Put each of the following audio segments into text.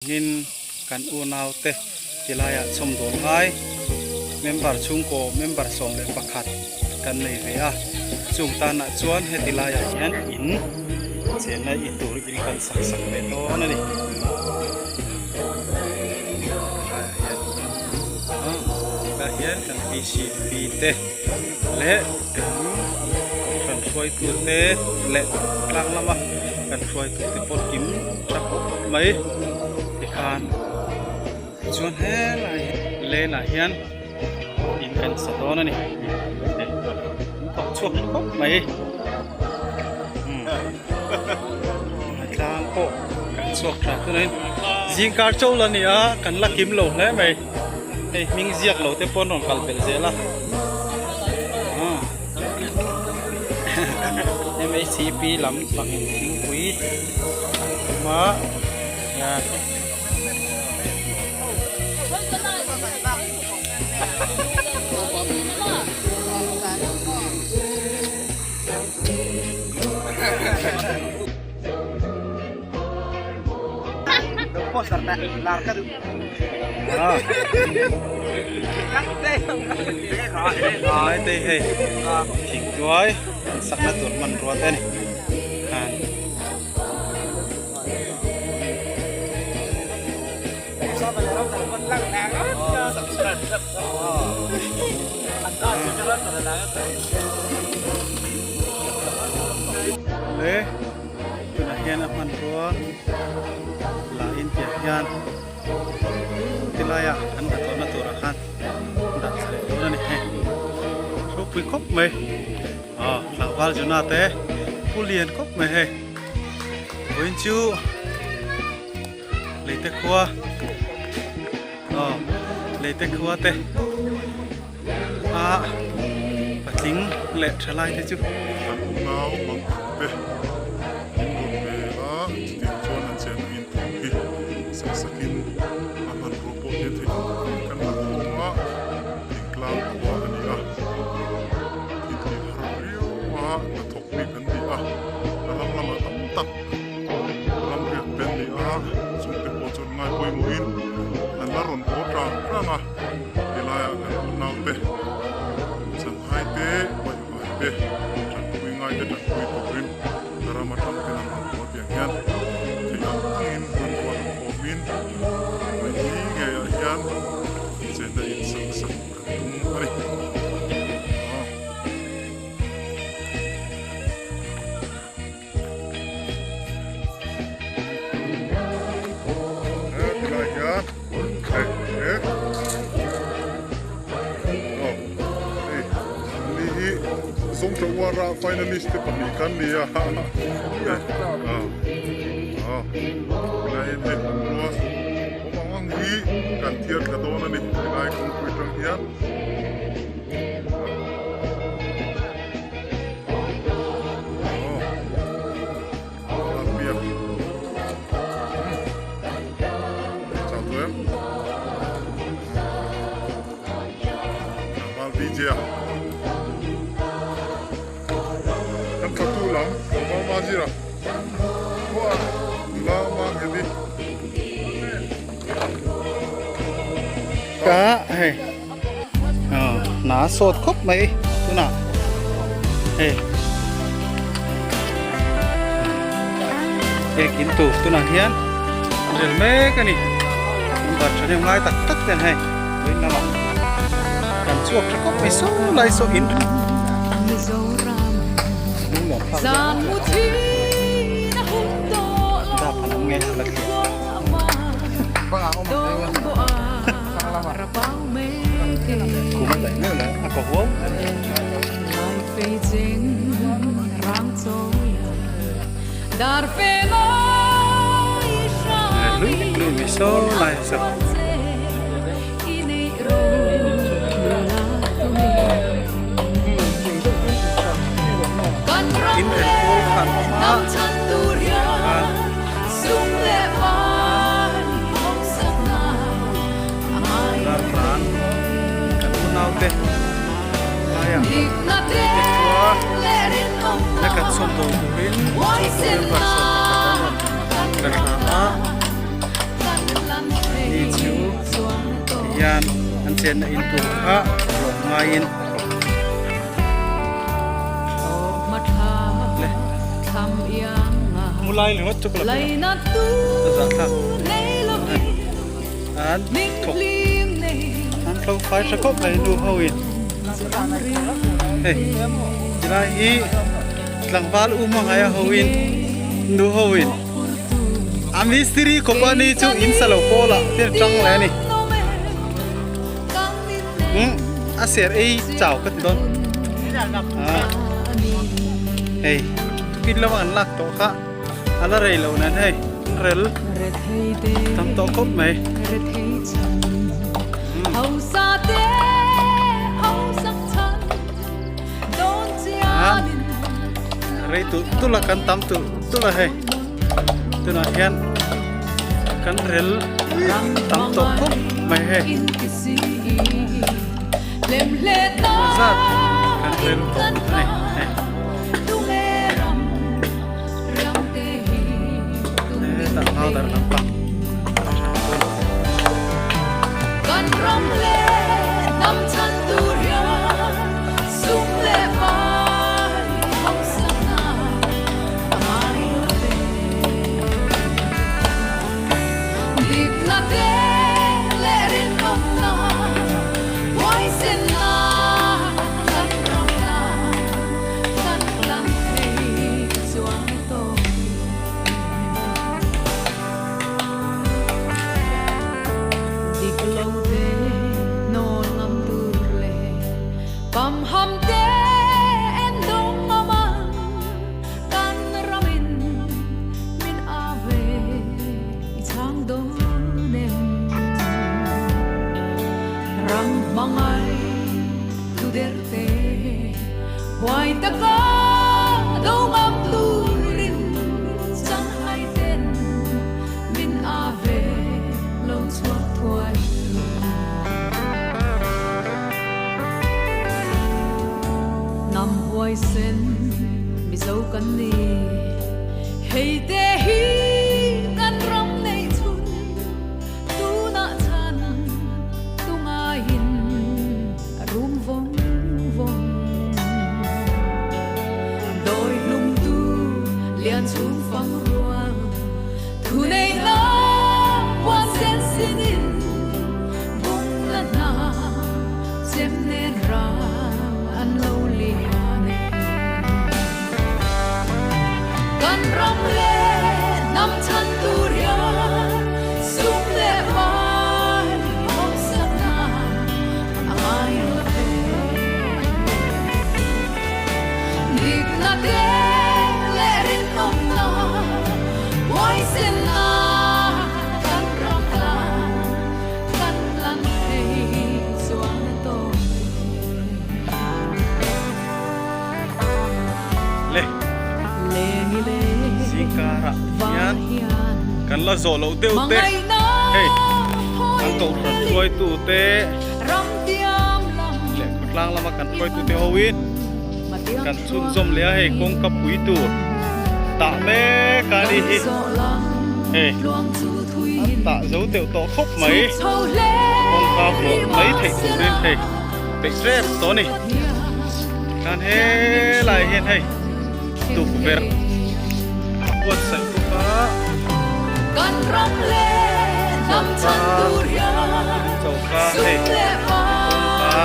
In kan unaute tilaiah chhawmdawl ngai member chhungkaw member 11 kan nei ve a, chung tanah chuan heti laiah hian in chenna i tur in kan sak sak ve dawn a ni. Tlaiah hian kan PCP te leh kan kohhran hruaitute leh tlang lama kan hruaitute pawh kim tha khawp mai tikhan chuan helai lane ah hian in kan sa dawn a ni an thawk chhuak tha khawp mai a tlang pawh kan chhuak tha tunah zingkar chawl a ni a kan la kim lo hle mai. Hei hming ziak lo te pawn rawn kal belh zel a MHCP lam pangin thingpui an tum a hian Lai te hei thing tuai an sakna tur hmanrua te a ni khan. Le tunah hian a hmanrua la in piah hian tilai a an hnathawhna turah khan dah thla leh dawn a ni hei ropui khawp mai aw tlangval Jona te pu lian khawp mai hei vawiin chu leite khua aw leite khua te a patling leh thalai te chu Kan unau mang te in rawn ve a chutiang chuan an chenna in tur hi sak sakin a hmanrua pawh hian theih ang ang kan la khawm a thingtlang khua a ni a thil tih har riau a hnathawk mi kan ni a ram lamah tam tak ram riak te an ni a chungte pawh chuan ngai pawimawhin an la rawn haw tang tang a helaiah kan unaute Chanhai te Baihvai te Tanpui ngai te tanpui turin ram atang ten an rawn haw tiang hian theih ang angin hmanrua la khawmin vawi ngeiah hian chenna in sak sak kan tum a ni. Finalist te pahnih khan ni a helai hian hei hmanrua awm ang ang hi kan thiar thla dawn a ni helai kawngpui atang hian. Ka hei hna sawt khawp mai tunah hei ek in tur tunah hian an rel mek a ni number thahnem ngai tak tak ten hei vawiin lamah kan chhuak tha khawp mai saw lai saw in lung nuam thlak deuh dap an awm nge la thlir Kum a daih meuh lo a kaw huau. Lui lui mai saw lai saw. In en pawl khan awm a khan. Raltlan kan unaute laiah te khua la kan chhawm dawn turin chhungkaw member 11 an rawn la thla a. chenna in tur kha hlawh ngaiin le mulai ringawt chu ka la a zahthlak an thawk an tho fai tha khawp mai nu ho in hei tilai hi tlangval u hmangaih a ho in nu ho in a mistiri company chu in sa lo pawl ah te tang leh a ni umm a ser ei chau ka ti dawn ah hei tukin lama an lak tawh kha a la rei lo nen hei an rel tam tawh khawp mai. Rei tulh tulh a kan tam tulh tulh a hei tunah hian kan rel tam tawh khawp mai hei zat kan rel tawh a ni hei. Hetah powder lampang Le zingkarah hian kan la zawh loh deuh te hei kan kohhran hruaitu te leh khawtlang lama kan hruaitu te ho in kan chhunzawm leh a hei kawngka pui tur tah mek a ni hi hei an tah zo deuh tawh khawp mai kawngka vuah mai theih turin hei peih rep tawh a ni. Khan helai hian hei tukverh a buatsaih bawk a choka hei kawngka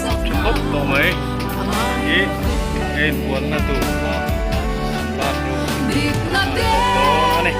tha khawp tawh mai hi hei inbualna tur bathroom a ni bawk dawn a ni.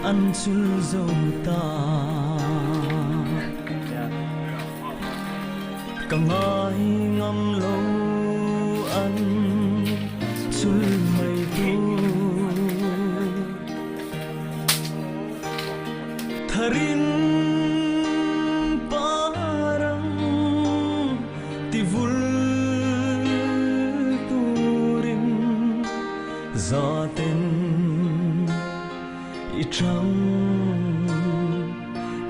An chul zo ta. Ka ngai ngam lo an chul mai tur. Tharin parang ti vul turin zaten i chang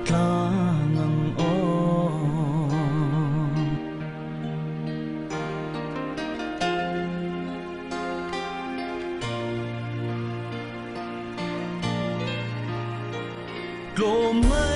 tlang ang aw. Tlawm mai.